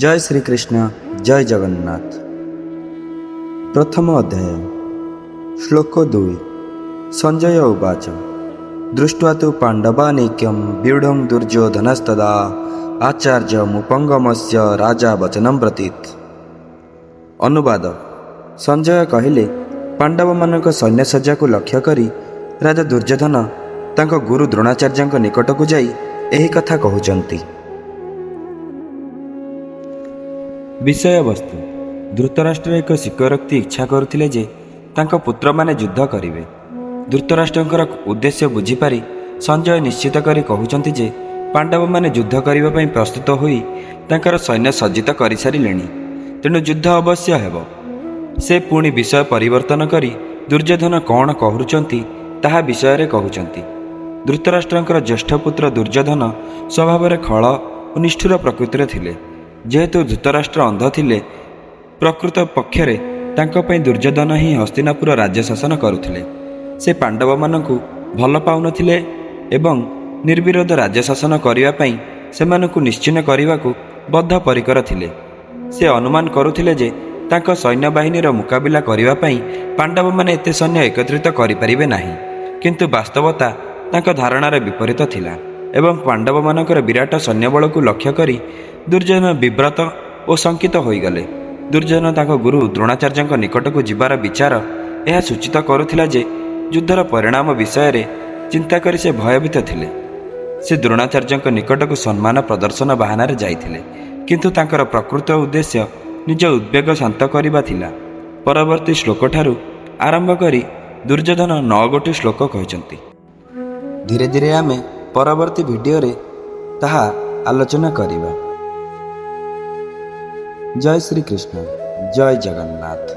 ଜୟ ଶ୍ରୀକୃଷ୍ଣ, ଜୟ ଜଗନ୍ନାଥ। ପ୍ରଥମ ଅଧ୍ୟାୟ, ଶ୍ଲୋକ 2। ସଞ୍ଜୟ ଉବାଚ, ଦୃଷ୍ଟ୍ୱା ତୁ ପାଣ୍ଡବାନୈକ୍ୟಂ ବ୍ୟୁଢ଼ଂ ଦୁର୍ଯ୍ୟୋଧନସ୍ତଦା ଆଚାର୍ଯ୍ୟ ମୁପଙ୍ଗମସ୍ୟ ରାଜା ବଚନಂ ବ୍ରତୀତ୍। ଅନୁବାଦ: ସଞ୍ଜୟ କହିଲେ, ପାଣ୍ଡବମାନଙ୍କ ସୈନ୍ୟସଜ୍ଜାକୁ ଲକ୍ଷ୍ୟ କରି ରାଜା ଦୁର୍ଯ୍ୟୋଧନ ତାଙ୍କ ଗୁରୁ ଦ୍ରୋଣାଚାର୍ଯ୍ୟଙ୍କ ନିକଟକୁ ଯାଇ ଏହି କଥା କହୁଛନ୍ତି। ବିଷୟବସ୍ତୁ: ଧୃତରାଷ୍ଟ୍ର ଏକ ସ୍ୱୀକାରୋକ୍ତି ଇଚ୍ଛା କରୁଥିଲେ ଯେ ତାଙ୍କ ପୁତ୍ରମାନେ ଯୁଦ୍ଧ କରିବେ। ଧୃତରାଷ୍ଟ୍ରଙ୍କର ଉଦ୍ଦେଶ୍ୟ ବୁଝିପାରି ସଞ୍ଜୟ ନିଶ୍ଚିତ କରି କହୁଛନ୍ତି ଯେ ପାଣ୍ଡବମାନେ ଯୁଦ୍ଧ କରିବା ପାଇଁ ପ୍ରସ୍ତୁତ ହୋଇ ତାଙ୍କର ସୈନ୍ୟ ସଜ୍ଜିତ କରିସାରିଲେଣି, ତେଣୁ ଯୁଦ୍ଧ ଅବଶ୍ୟ ହେବ। ସେ ପୁଣି ବିଷୟ ପରିବର୍ତ୍ତନ କରି ଦୁର୍ଯ୍ୟୋଧନ କ'ଣ କହୁଛନ୍ତି ତାହା ବିଷୟରେ କହୁଛନ୍ତି। ଧୃତରାଷ୍ଟ୍ରଙ୍କର ଜ୍ୟେଷ୍ଠ ପୁତ୍ର ଦୁର୍ଯ୍ୟୋଧନ ସ୍ୱଭାବରେ ଖଳ ଓ ନିଷ୍ଠୁର ପ୍ରକୃତିର ଥିଲେ। ଯେହେତୁ ଧୃତରାଷ୍ଟ୍ର ଅନ୍ଧ ଥିଲେ, ପ୍ରକୃତ ପକ୍ଷରେ ତାଙ୍କ ପାଇଁ ଦୁର୍ଯ୍ୟୋଧନ ହିଁ ହସ୍ତିନାପୁର ରାଜ୍ୟ ଶାସନ କରୁଥିଲେ। ସେ ପାଣ୍ଡବମାନଙ୍କୁ ଭଲ ପାଉନଥିଲେ ଏବଂ ନିର୍ବିରୋଧ ରାଜ୍ୟ ଶାସନ କରିବା ପାଇଁ ସେମାନଙ୍କୁ ନିଶ୍ଚିହ୍ନ କରିବାକୁ ବଦ୍ଧପରିକର ଥିଲେ। ସେ ଅନୁମାନ କରୁଥିଲେ ଯେ ତାଙ୍କ ସୈନ୍ୟବାହିନୀର ମୁକାବିଲା କରିବା ପାଇଁ ପାଣ୍ଡବମାନେ ଏତେ ସୈନ୍ୟ ଏକତ୍ରିତ କରିପାରିବେ ନାହିଁ। କିନ୍ତୁ ବାସ୍ତବତା ତାଙ୍କ ଧାରଣାର ବିପରୀତ ଥିଲା ଏବଂ ପାଣ୍ଡବମାନଙ୍କର ବିରାଟ ସୈନ୍ୟବଳକୁ ଲକ୍ଷ୍ୟ କରି ଦୁର୍ଯ୍ୟୋଧନ ବିବ୍ରତ ଓ ଶଙ୍କିତ ହୋଇଗଲେ। ଦୁର୍ଯ୍ୟୋଧନ ତାଙ୍କ ଗୁରୁ ଦ୍ରୋଣାଚାର୍ଯ୍ୟଙ୍କ ନିକଟକୁ ଯିବାର ବିଚାର ଏହା ସୂଚିତ କରୁଥିଲା ଯେ ଯୁଦ୍ଧର ପରିଣାମ ବିଷୟରେ ଚିନ୍ତା କରି ସେ ଭୟଭୀତ ଥିଲେ। ସେ ଦ୍ରୋଣାଚାର୍ଯ୍ୟଙ୍କ ନିକଟକୁ ସମ୍ମାନ ପ୍ରଦର୍ଶନ ବାହାନାରେ ଯାଇଥିଲେ, କିନ୍ତୁ ତାଙ୍କର ପ୍ରକୃତ ଉଦ୍ଦେଶ୍ୟ ନିଜ ଉଦ୍ବେଗ ଶାନ୍ତ କରିବା ଥିଲା। ପରବର୍ତ୍ତୀ ଶ୍ଲୋକଠାରୁ ଆରମ୍ଭ କରି ଦୁର୍ଯ୍ୟୋଧନ 9 ଗୋଟି ଶ୍ଲୋକ କହିଛନ୍ତି। ଧୀରେ ଧୀରେ ଆମେ ପରବର୍ତ୍ତୀ ଭିଡ଼ିଓରେ ତାହା ଆଲୋଚନା କରିବା। ଜୟ ଶ୍ରୀକୃଷ୍ଣ, ଜୟ ଜଗନ୍ନାଥ।